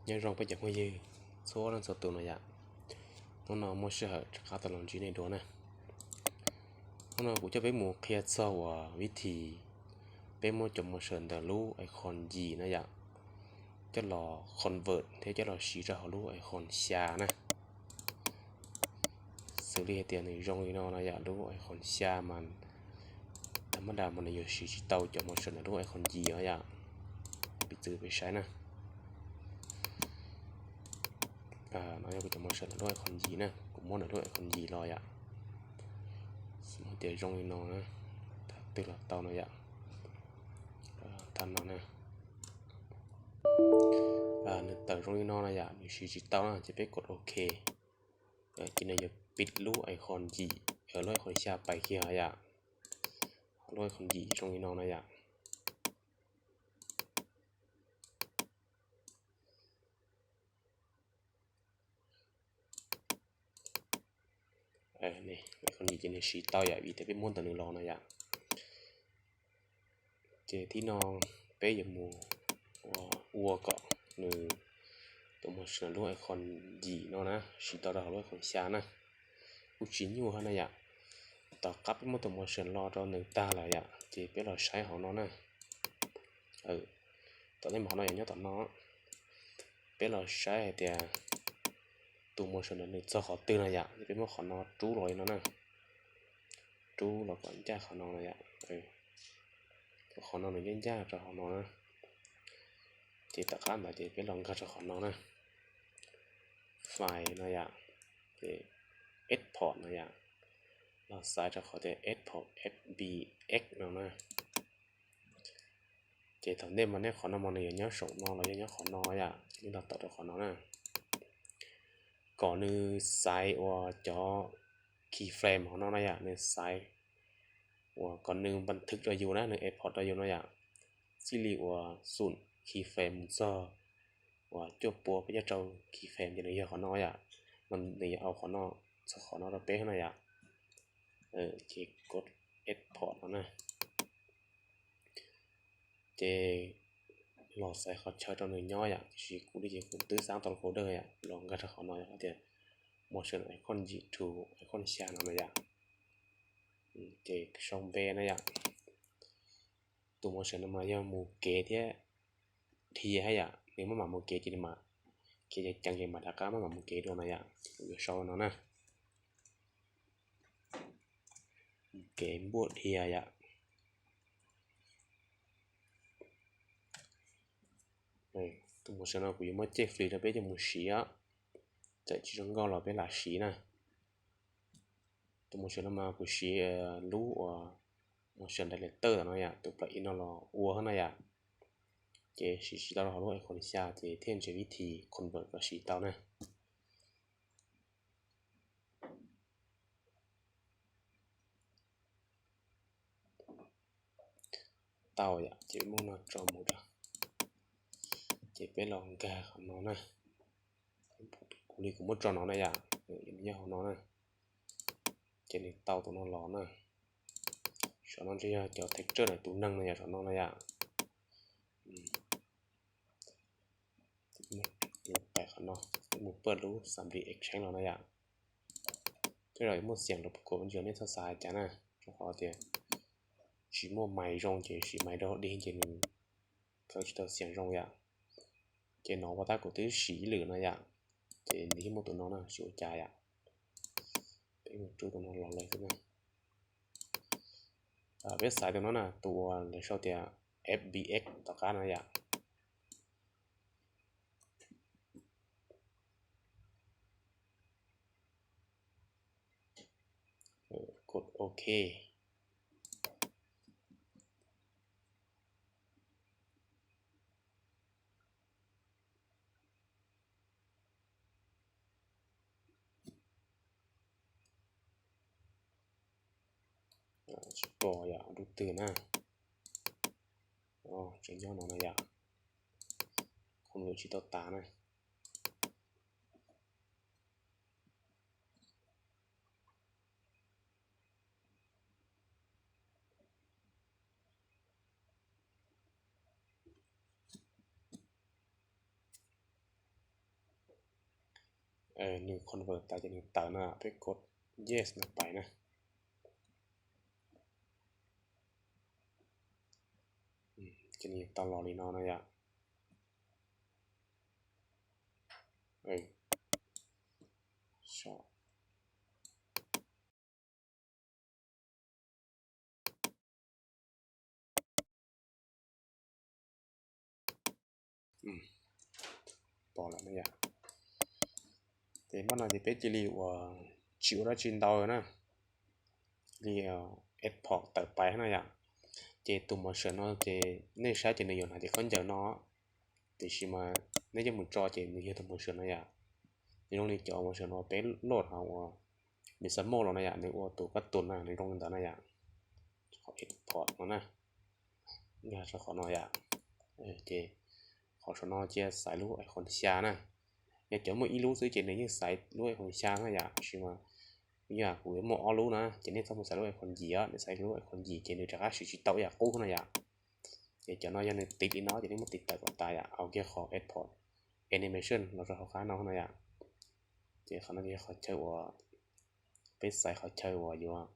Nyob zoo peb cov phooj ywg txhua leej txhua tus no yom. Hnub no muaj sij hawm rov qab tau los ntsib nej dua na. Hnub no kuv coj peb mus qhia txog uas vib thib peb muab cov motion ntawm lub iClone yim na yom, coj los convert thiab coj los siv rau hauv lub iClone xya na. Xws li hais tias nws zoo li no no yom, lub iClone xya mas tag mab das mas nws yuav siv tsis tau cov motion ntawm lub iClone yim no yom. Piv txwv peb saib na, no yog kuv cov motion ntawm lub iClone yim na, kuv muab ntawm lub iClone yim los yom. Xws li tias zoo li no na, thaum twg los tau no yom. Thaj no na, nws tawm zoo li no no yom, nws siv tsis tau na ces peb kod ok. Ces nws yuav piv lub iClone yim, lub iClone xya pais kiag yom. Lub iClone yim zoo li no na yom. IClone yim ces nws siv tau yom, vim tias peb muab ntawm nws los no yom. Ces thib no peb yuav mus ua kom nws tus motion lub iClone yim no na siv tau rau hauv lub iClone xya na. Kuj tsis nyuaj hab na yom. Tom qab peb muab tus motion los rau nws tag lawm yom, ces peb los saib hauv no na. Tom nej mus qhov no yog nyob tom no, peb los saib hais tias tus motion ntawd nws txog qhov twg no yom, peb muab qhov no rub los li no na. Rub los kom ncaj qhov no no yom. Qhov no nws ncaj ncaj rau qhov no na. Ces tom qab ntawd ces peb los nkag rau qhov no na. File no yom, ces export no yom, los xaiv rau qhov tias export F B X no na. Ces thaum ntej mas nej qhov no mas nws yuav nyob saum no los yog nyob qhov no yom, nej los tom rau qhov no na. Kom nws xaiv uas cov keyframe hauv no na yom, nws xaiv uas kom nws npa thwv rau yus na, nws export rau yus no yom. Txij li uas xum keyframe mus txog uas cuaj pua peb caug rau keyframe ces nws yog qhov no yom. Nws yuav au qhov no, txog qhov no rau peb na yom. Ces kod export no na. Ces los xaiv qhov chaw rau nws nyob yom, tiam sis kuv li ces kuv twb xav tau folder yom, los nkag rau qhov no yom, tias motion icon yim to icon xya no na yom. Ces sau npe na yom. Tus motion no mas yog mus kev thiab dhia hab yom, nws maj mam mus kev ces nws mam, kev ceev ces mam rov qab maj mam mus kev dua no yom. Kuv yuav sau no na, mus kev npuaj dhia yom. Tus motion no kuv yuav muab coj free rau peb coj mus siv, txawm tsis zoo nkauj los peb lam siv na. Tus motion no mas kuv siv lub uas motion director no yom, tus plug-in no los ua na yom. Ces siv tsis tau rau hauv lub icon xya ces thiaj nrhiav vib thib convert kom siv tau na. Tau yom, ces peb muab no tso mus rau, ces peb los nkag qhov no na. Kuv li kuv muab tso no na yom, nws nyob hauv no na. Ces nws tau tus no los na. Saum no ntshe yog cov texture ntawm tus neeg no yom, saum no na yom. Pais qhov no, mus pab lub Assembly Exchange los na yom. Tej zaum yuav muaj xiam los kuv ntsis nej txhob xav cas na, rau qhov tias tsis muaj mais zoo ces siv mais dog dig ces nws txawv tsis tau xiam zoo yom. Ces no ua tab kuv twb siv ib lwm no yom, ces nws yeej muaj tus no na, tsis ua cas yom. Peb mus rub tus no los lawm xwb na. Peb xaiv tus no na, tus uas lawv sau tias F B X tom qab no yom. Kod ok. Tsis pom yom, lub twg na. Tseem nyob no na yom. Khuv lwm tsis tau tas na. Nws convert tas ces nws tawm no, peb kov yes no pais na. Ces nws tau los li no no yom. Pom lawm no yom. Ces npaj no ces peb cia li uas tsis ua dab tsi ntau na, li export tawm pais no yom. Ces tus motion no ces nej saib ces nws yuav hnav cov khaub ncaws no, tiam sis mas nej coj mus tso ces nws yog tus motion no yom. Nws zoo li cov motion uas peb load hauv uas Mixamo los no yom, nws ua tus kab tus na, nws zoo li ntawd na yom. Qhov export no na, yog rau qhov no yom. Ces qhov saum no cia xaiv lub icon xya na. Yog cov muaj ib lub xwb ces nws yeej xaiv lub icon xya na yom, tiam sis mas yog kuv yuav muaj ob lub na ces nej txhob mus xaiv lub icon yim, nej xaiv lub icon yim ces nws rov qab siv tsis tau ib yam qub na yom. Ces cov no yog nws tiv li no ces nej muab tiv tawm kom tas yom, au kiag qhov export animation los rau hauv qab no no yom. Ces qhov no yog qhov chaw uas peb xaiv qhov chaw uas yuav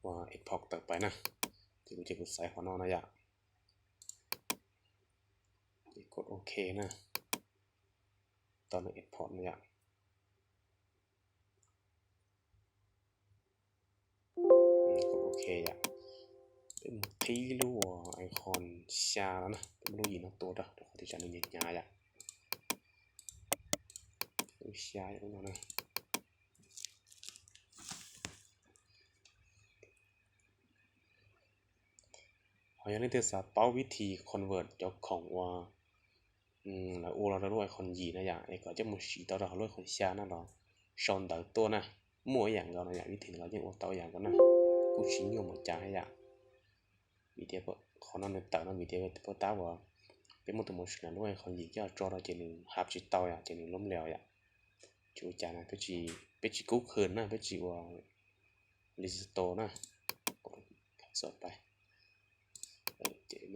uas export tawm pais na. Ces kuv ces kuv xaiv qhov no no yom. Ces kov ok na, tau nws export no yom. Kov ok yom. Peb mus qhib lub uas icon xya no na, peb muab lub yim no tua rau, rau qhov tias tsam nws hnyav hnyav yom. Lub xya yom, lub no na. Ho yog leej twg xav paub vib thi convert cov khoom uas lawv ua los rau lub icon yim na yom, es kom coj mus siv tau rau hauv lub icon xya na los sau ntawv tuaj na. Muaj ib yam nkaus no yom, vib thi los yeej ua tau ib yam nkaus na, kuj tsis nyuaj npaum cas yom. Vim tias qhov no nws tawm no vim tias puag ta uas peb muaj tus motion lub icon yim coj tso rau ces nws hab tsis tau yom, ces nws lom lias yom. Tsis ua cas na, peb tsis kub khw na, peb tsis ua restore na. Ces muaj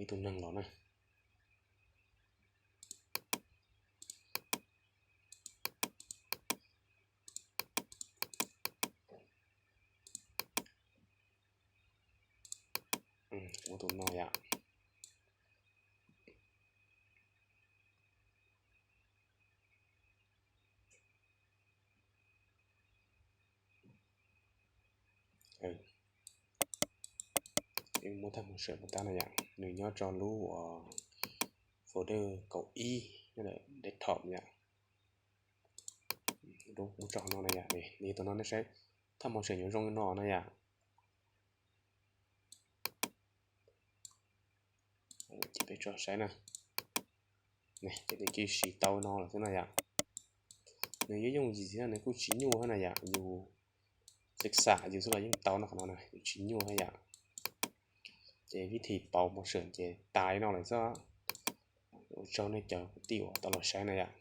ib tug neeg los na. Ua tus no yom. Muab thaj motion puag ta no yom, nws nyob rau lub uas folder kaum ib nyob ntawm desktop yom. Muab tso no na yom, nws yog tus no nej saib, thaj motion yuav zoo li no na yom. Ces peb tso saib na. Ces nws cia li siv tau no lawm xwb na yom. Nws yuav yooj yim thiab nws kuj tsis nyuaj thiab na yom, yus xav xam yus xwb los yeej tau no, qhov no na yus tsis nyuaj thiab yom. Ces vib thi pauv motion ces tas li no lawm xwb. Ua tsaug nej cov kwv tij uas tau los saib na yom.